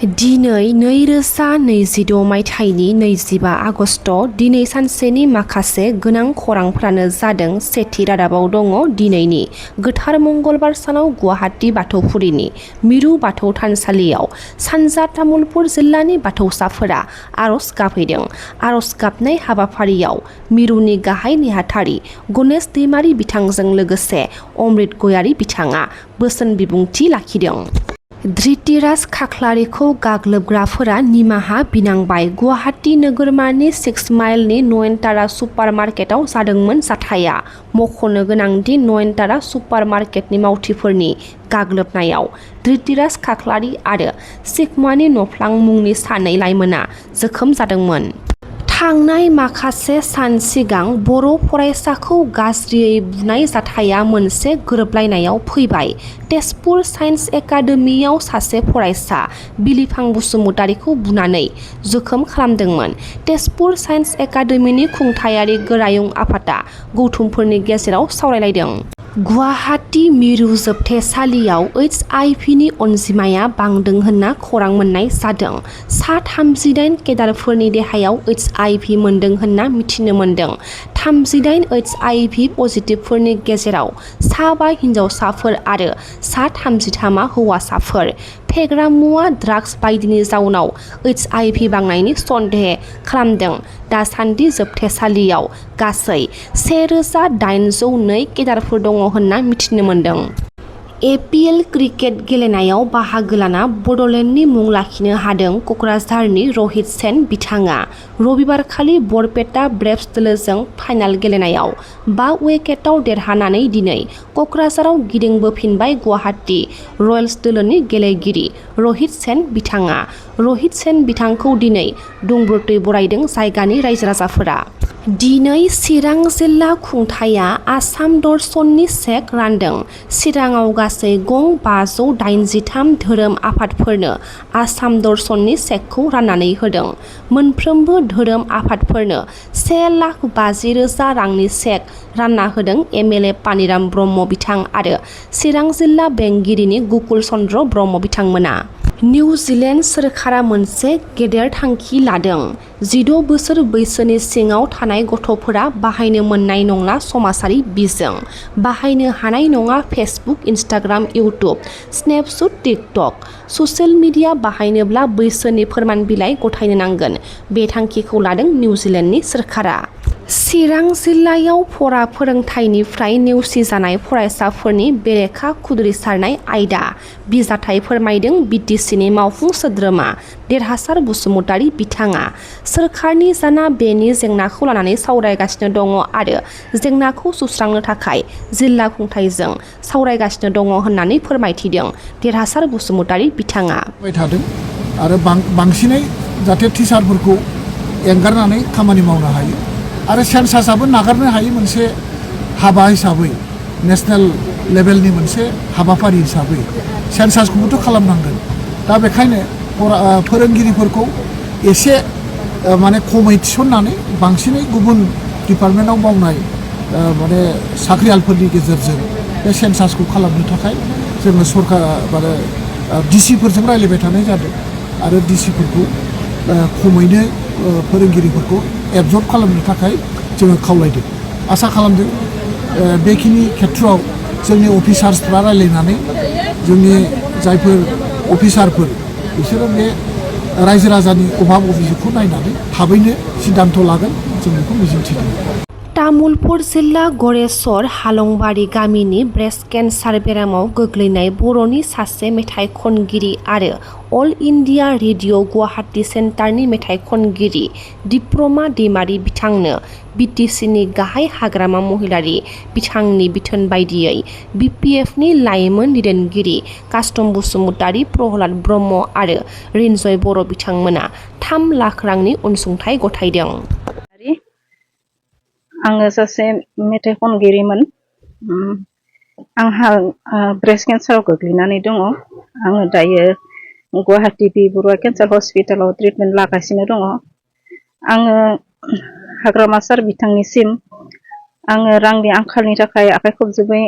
दिनै 2026 मायथाइनि 25 आगस्ट दिनै सानसेनि माखासे गोनां खौरांफ्रानो जादों। सेथि रादाबाव दङ दिनैनि गोथार मंगलबार सानाव गुवाहाटी बाथौफुरिनि मिरु बाथौ थानसालियाव सानजा तामुलपुर जिल्लानि बाथौसाफोरा आरज गाबहैदों। आरज गाबनाय हाबाफारियाव मिरुनि गाहाय नेहाथारि गणेश दैमारी बिथांजों लोगोसे अमृत गयारी बिथाङा बोसोन बिबुंथि लाखिदों। धृतिराज खाख्लारिखौ गाग्लोबग्राफोरा निमाहा बिनांबाय। गुवाहाटी नोगोरमानि 6 माइलनि नयनतारा सुपार मार्केटआव जादोंमोन जाथाया। मख'नो गोनांदि नयनतारा सुपार मार्केटनि मावथिफोरनि गाग्लोबनायाव धृतिराज खाख्लारि आरो सिकमानि नफ्लां मुंनि सानै लाइमोना जोखोम जादोंमोन। थांनाय माखासे सान सिगां बर' फरायसाखौ गाज्रियै बुनाय जाथाया मोनसे गोरोबलायनायाव फैबाय। तेजपुर साइन्स एकाडेमियाव सासे फरायसा बिलिफां बसुमतारिखौ बुनानै जोखोम खालामदोंमोन। तेजपुर साइन्स एकाडेमिनि खुंथायारि गोरायुं आफादा गौथुमफोरनि गेजेराव सावरायलायदों। गुवाहाटी मिरु जोबथेसालियाव HIV-नि अनजिमाया बांदों होनना खौरां मोननाय जादों। सा 38 केडारफोरनि देहायाव HIV मोनदों होनना मिथिनो मोन्दों। 38 HIV पजिटिभफोरनि गेजेराव सा 5 हिन्जावसाफोर आरो सा 33 हौवासाफोर। फेग्रा मुवा ड्राग्स बायदिनि जाउनाव HIV बांनायनि सन्देह खालामदों। दासान्दि जोबथेसालियाव गासै 1802 केडारफोर दङ होनना मिथिनो मोन्दों। APL क्रिकेट गेलेनायाव बाहागो लाना बड'लेण्डनि मुं लाखिनो हादों कक्राझारनि रहित सेन बिथाङा। रबिबारखालि बरपेटा ब्रेभ्स दोलोजों फाइनाल गेलेनायाव 5 उइकेटआव देरहानानै दिनै कक्राझाराव गिदिंबोफिनबाय गुवाहाटी रयेल्स दोलोनि गेलेगिरि रहित सेन बिथाङा। रहित सेन बिथांखौ दिनै दुंब्रुदै बरायदों जायगानि रायजो राजाफोरा। दिनै चिरां जिल्ला खुंथाया आसाम दर्शननि चेक रानदों। चिराङाव गासै गं 583 धोरोम आफादफोरनो आसाम दर्शननि चेकखौ राननानै होदों। मोनफ्रोमबो धोरोम आफादफोरनो 1,50,000 रांनि चेक रानना होदों MLA पानिराम ब्रह्म बिथां आरो चिरां जिल्ला बेंगिरिनि गुकुल चन्द्र ब्रह्म बिथांमोना। निउजिलेण्ड सोरखारा मोनसे गेदेर थांखि लादों। 16 बोसोर बैसोनि सिङाव थानाय गथ'फोरा बाहायनो मोननाय नंला समाजारि बिजों। बाहायनो हानाय नङा Facebook, Instagram, YouTube, Snapchat, TikTok. Social media बाहायनोब्ला बैसोनि फोरमान बिलाइ गथायनो नांगोन। बे थांखिखौ लादों निउजिलेण्डनि सोरखारा। चिरां जिल्लायाव फरा फोरोंथाइनिफ्राय नेवसिजानाय फरायसाफोरनि बेरेखा खुद्रिसारनाय आयदा बिजाथाइ फोरमायदों BTCनि मावफुं सोद्रोमा देरहासार बसुमतारी बिथाङा। सोरखारनि जाना बेनि जेंनाखौ लानानै सावरायगासिनो दङ आरो जेंनाखौ सुस्रांनो थाखाय जिल्ला खुंथायजों सावरायगासिनो दङ होननानै फोरमायथिदों देरहासार बसुमतारी बिथाङा। आरो बांसिनै जाहाथे टिचारफोरखौ एंगारनानै खामानि मावनो हायो आरो सेन्सासआबो नागारनो हायै मोनसे हाबा हिसाबै नेसनेल लेभेलनि मोनसे हाबाफारि हिसाबै सेन्सासखौबोथ' खालामनांगोन। दा बेखायनो फोरोंगिरिफोरखौ एसे माने खमै थिसननानै बांसिनै गुबुन डिपार्टमेन्टआव मावनाय माने साख्रियालफोरनि गेजेरजों बे सेन्सासखौ खालामनो थाखाय जोङो सरकार माने डिसिफोरजों रायज्लायबाय थानाय जादों आरो डिसिफोरखौ खमैनो फोरोंगिरिफोरखौ एबजर्ब खालामनो थाखाय जोङो खावलायदों। आसा खालामदों बेखिनि खेथ्रआव जोंनि अफिसार्सफ्रा रायज्लायनानै जोंनि जायफोर अफिसारफोर बिसोरो बे रायजो राजानि अभाब अभियोगखौ नायनानै थाबैनो सिद्धान्त लागोन जों बेखौ मिजिंथिदों। तामुलपुर जिल्ला गरेस्वर हालंबारि गामिनि ब्रेस्ट केन्सार बेरामाव गोग्लैनाय बर'नि सासे मेथाइ खनगिरि आरो अल इन्डिया रेडिअ' गुवाहाटी सेन्टारनि मेथाइ खनगिरि दिप्रमा दैमारी बिथांनो BTCनि गाहाय हाग्रामा महिलारि बिथांनि बिथोन बायदियै BPFनि लाइमोन दैदेनगिरि कास्टम बसुमतारी, प्रहलाद ब्रह्म आरो रिन्जय बर' बिथांमोना 3 लाख रांनि अनसुंथाइ गथायदों। आङो सासे मेथाइ खनगिरिमोन। आंहा ब्रेस्ट केन्साराव गोग्लैनानै दङ। आङो दायो गुवाहाटी बि बरुवा केन्सार हस्पिटालाव ट्रिटमेन्ट लागासिनो दङ। आङो हाग्रामा सार बिथांनिसिम आङो रांनि आंखालनि थाखाय आखाइ खबजोबै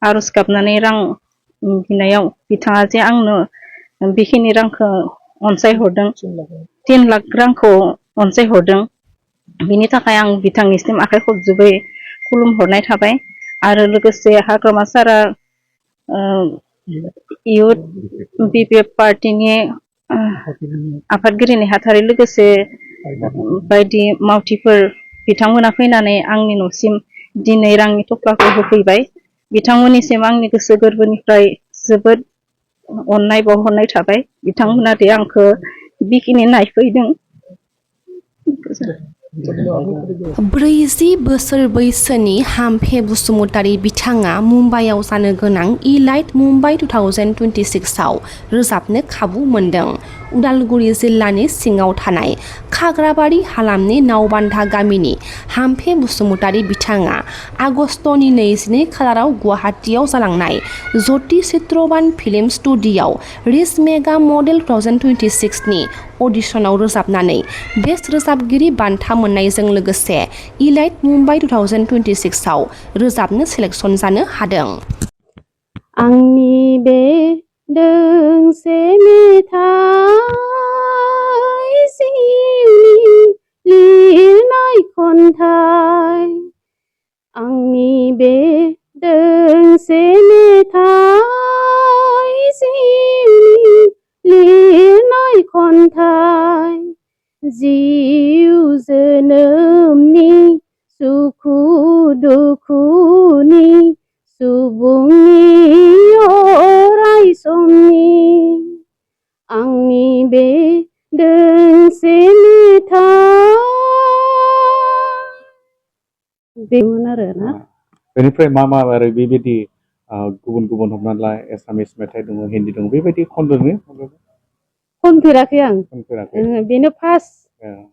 आरज गाबनानै रां बिनायाव बिथाङा जे आंनो बेखिनि रांखौ अनसायहरदों 3 लाख रांखौ अनसायहरदों बिनि थाखाय आं बिथांनिसिम आखाइ खबजोबै खुलुमहरनाय थाबाय आरो लोगोसे हाग्रामा सारा इयुथ बिपिएफ पार्टिनि आफादगिरि नेहाथारि लोगोसे बायदि मावथिफोर बिथांमोना फैनानै आंनि न'सिम दिनै रांनि थफ्लाखौ होफैबाय बिथांमोननिसिम आंनि गोसो गोरबोनिफ्राय जोबोद अननाय बावहरनाय थाबाय बिथांमोना दि आंखौ बिखिनि नायफैदों 40 बोसोर बैसोनि हाम्फे बसुमतारी बिथाङा मुम्बाइआव जानो गोनां इलाइट मुम्बाइ 2026 आव रोजाबनो खाबु मोनदों। उदालगुरि जिल्लानि सिङाव थानाय खाग्राबारि हालामनि नावबान्धा गामिनि हाम्फे बसुमतारी बिथाङा आगस्तनि 22 खालाराव गुवाहाटीआव जालांनाय ज्योति चित्रबान फिल्म स्टुडिय'आव रिच मेगा मडेल 2026 नि अडिशनाव रोजाबनानै बेस्ट रोजाबगिरि बान्था मोननायजों लोगोसे इलाइट मुम्बाइ 2026 आव रोजाबनो सेलेक्शन जानो हादों। आंनि बे दोंसे मेथाइ जिउनि लिरनाय खन्थाइ आंनि बे दोंसे मेथाइ जिउनि लिरनाय खन्थाइ जिउ जोनोमनि सुखु दुखुनि सुबुंनि अराय समनि आंनि बे दोंसे मेथाइ बेमोन आरोना। बेनिफ्राय मा आरो बेबायदि गुबुन गुबुन हमनानै ला एसामिस मेथाइ दङ हिन्दी दङ बेबायदि खनदोंनो खनफेराखै आं खनफेराखै बेनो फार्स्ट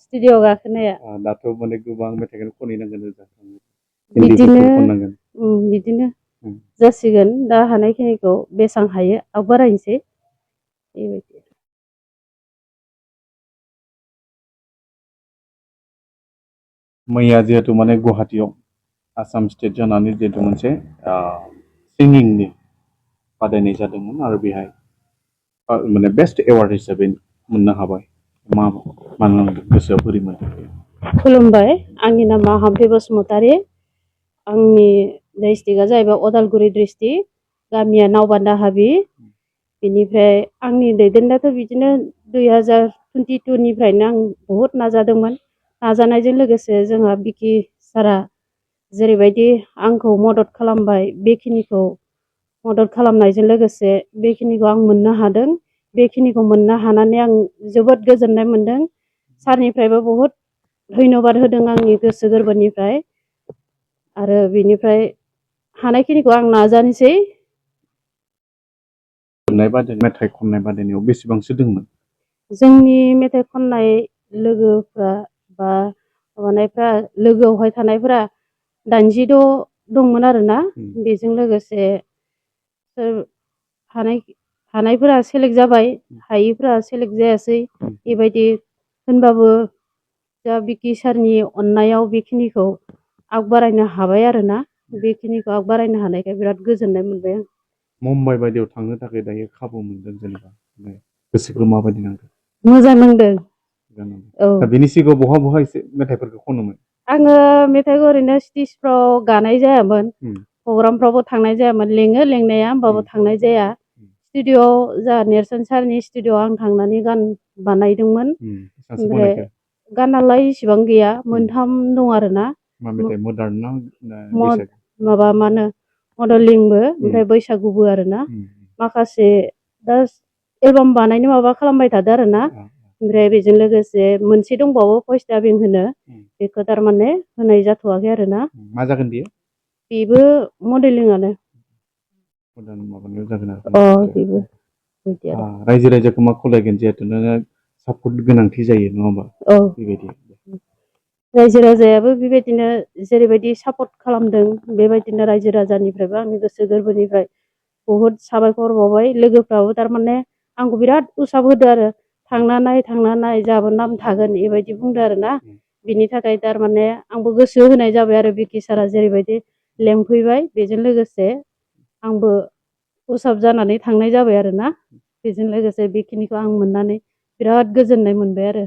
स्टुडिअ गाखोनाया दाथ' माने गोबां मेथाइखौनो खनहैनांगोन बिदिनो जासिगोन दा हानायखिनिखौ बेसां हायो आवगारायनोसै बेबायदि मैया जिहेतु माने गुवाहाटीयाव आसाम स्टेट जानानै जिहेतु मोनसे सिंगिंनि बादायनाय जादोंमोन आरो बेहाय माने बेस्ट एवार्ड हिसाबै मोननो हाबाय मा गोसोआव बोरै मोनदों? खुलुमबाय आंनि नामा हाम्फे बसुमतारी आंनि डिस्ट्रिक्टआ जाहैबाय उदालगुरि डिस्ट्रिक्ट गामिया नावबान्धा हाबि बेनिफ्राय आंनि दैदेननायाथ' बिदिनो 2022 निफ्रायनो आं बहुद नाजादोंमोन नाजानायजों लोगोसे जोंहा बिकि सारा जेरैबायदि आंखौ मदद खालामबाय बेखिनिखौ मदद खालामनायजों लोगोसे बेखिनिखौ आं मोननो हादों बेखिनिखौ मोननो हानानै आं जोबोद गोजोननाय मोनदों सारनिफ्रायबो बहुद धन्यबाद होदों आंनि गोसो गोरबोनिफ्राय आरो बिनिफ्राय हानायखिनिखौ आं नाजानोसै। मेथाइ खननाय बादायनायाव बेसेबांसो दंमोन? जोंनि मेथाइ खननाय लोगोफ्रा बा माबानायफ्रा लोगोआवहाय थानायफ्रा 86 दंमोन आरोना बेजों लोगोसे हानायफोरा सेलेक्ट जाबाय हायिफोरा सेलेक्ट जायासै बेबायदि होनबाबो दा बिकि सारनि अननायाव बेखिनिखौ आगबारायनो हाबाय आरोना बेखिनिखौ आगबारायनो हानायखाय बिराद गोजोननाय मोनबाय आं। मुम्बाइ बायदियाव थांनो थाखाय दायो खाबु मोनदों जेनेबा गोसोखौ माबायदि नांदों? मोजां नांदों। औ बिनि सिगाङाव बहा एसे मेथाइफोरखौ खनोमोन? आङो मेथाइखौ ओरैनो स्टेजफ्राव गानाय जायामोन प्रग्रामफ्रावबो थांनाय जायामोन लेङो लेंनाया होमबाबो थांनाय जाया स्टुडिअ जा नेरसोन सारनि स्टुडिअ आं थांनानै गान बानायदोंमोन ओमफ्राय गानालाय इसिबां गैया मोनथाम दं आरोना माबा मा होनो मडेलिंबो ओमफ्राय बैसागुबो आरोना माखासे दा एलबाम बानायनो माबा खालामबाय थादो आरोना ओमफ्राय बेजों लोगोसे मोनसे दंबावो भइस डाबिं होनो बेखौ थारमाने होनाय जाथ'वाखै आरोना मा जागोन बेयो? बेबो मडेलिंआनो बेबो रायजो राजाखौ मा खावलायगोन जिहेतु नोङो सापर्ट गोनांथि जायो नङा होमबा? बेबायदि रायजो राजायाबो बेबायदिनो जेरैबायदि सापर्ट खालामदों बेबायदिनो रायजो राजानिफ्रायबो आंनि गोसो गोरबोनिफ्राय बहुद साबायखर बावबाय लोगोफ्राबो थारमाने आंखौ बिराद उसाब होदो आरो थांना नाय जाहाबो नाम थागोन बेबायदि बुंदो आरोना बिनि थाखाय थारमाने आंबो गोसो होनाय जाबाय आरो बिकि सारा जेरैबायदि लेंफैबाय बेजों लोगोसे आंबो उसाब जानानै थांनाय जाबाय आरोना बेजों लोगोसे बेखिनिखौ आं मोननानै बिराद गोजोननाय मोनबाय आरो